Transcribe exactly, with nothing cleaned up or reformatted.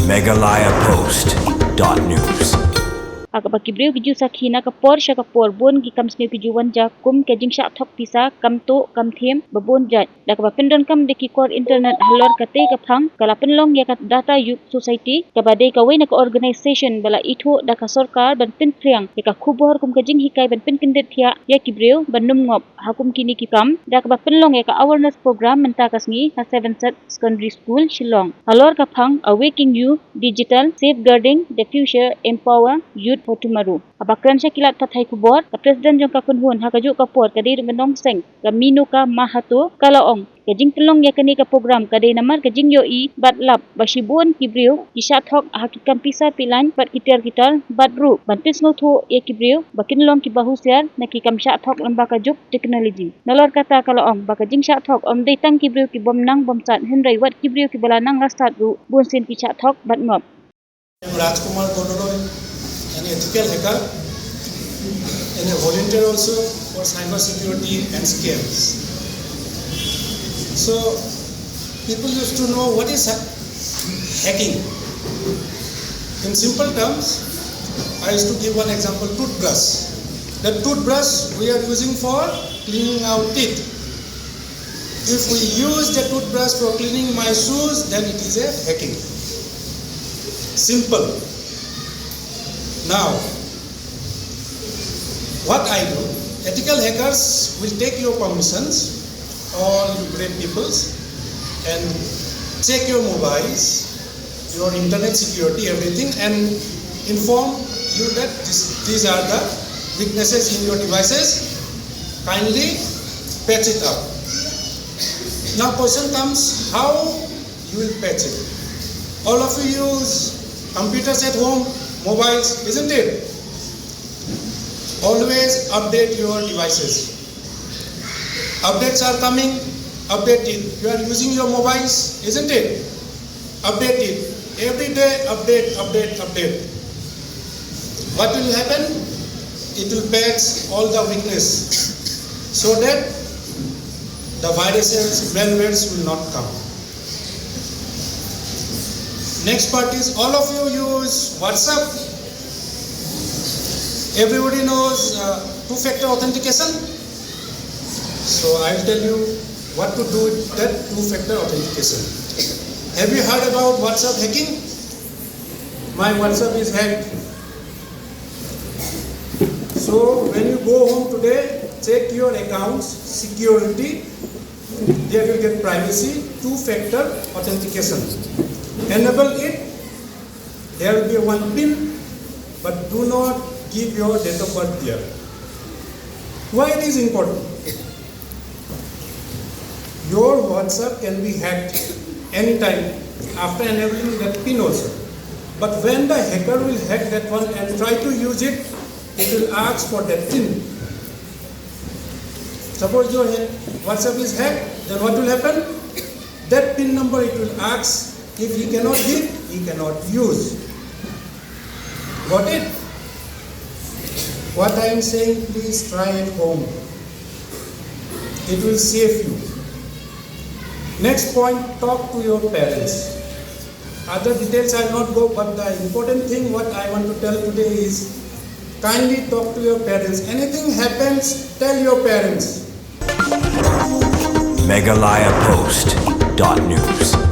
Meghalaya Post dot news. Ha kaba ki briew ki ju sakhi na ka por sha ka por, bun ki kam sniew ki ju wan ja kum ka jingshah thok pisa kam tuh kam thiem ba bun jait. Da kaba pyndonkam da ki kor internet halor katei ka phang, ka la pynlong ïa ka Data Yug Society, kaba dei kawei na ka organisation ba la ithuh da ka sorkar ban pynphriang ïa ka khubor kum ka jinghikai ban pynkyndit thiah ïa ki briew ban ym ngop ha kum kine ki kam, da kaba pynlong ïa ka awareness program mynta ka sngi ha Seven Set Secondary School, Shillong, halor ka phang Awakening Youth Digital, Safeguarding the Future, Empower Youth for Tomorrow. Haba kren sha ki lad pathai khubor, ka President jong ka kynhun ha kajuh ka por ka dei ruh ka nongseng, ka Minuka Mahato, ka la ong, ka jingpynlong ïa kane ka program ka dei namar ka jingïohi bad lap ba shibun ki briew ki shah thok ha ki kam pisa pilain bad ki tiar ki tar, bad ruh ban pynsngewthuh ïa ki briew ba kin long kiba husiar na ki kam shah thok lyngba ka juk technology. Nalor kata, ka la ong ba ka jingshah thok ym dei tang ki briew ki bym nang bym sat, hynrei wat ki briew kiba la nang la sat ruh bunsien ki shah thok bad ngop. I'm Rajkumar Bordeloi, an ethical hacker and a volunteer also for cyber security and scams. So, people used to know what is ha- hacking. In simple terms, I used to give one example, toothbrush. The toothbrush we are using for cleaning our teeth. If we use the toothbrush for cleaning my shoes, then it is a hacking. Simple. Now, what I do, ethical hackers will take your permissions, all you great peoples, and check your mobiles, your internet security, everything, and inform you that this, these are the weaknesses in your devices. Kindly patch it up. Now, question comes, how you will patch it? All of you use computers at home, mobiles, isn't it? Always update your devices. Updates are coming, update it. You are using your mobiles, isn't it? Update it. Every day, update, update, update. What will happen? It will patch all the weakness so that the viruses, malwares will not come. Next part is, all of you use WhatsApp. Everybody knows uh, two-factor authentication. So I'll tell you what to do with that two-factor authentication. Have you heard about WhatsApp hacking? My WhatsApp is hacked. So when you go home today, check your accounts, security, there you get privacy, two-factor authentication. Enable it, there will be one pin, but do not give your date of birth there. Why it is important? Your WhatsApp can be hacked anytime after enabling that pin also. But when the hacker will hack that one and try to use it, it will ask for that pin. Suppose your ha- WhatsApp is hacked, then what will happen? That pin number it will ask. If he cannot give, he cannot use. Got it? What I am saying, please try at home. It will save you. Next point, talk to your parents. Other details I will not go, but the important thing what I want to tell today is kindly talk to your parents. Anything happens, tell your parents. Meghalaya Post dot news.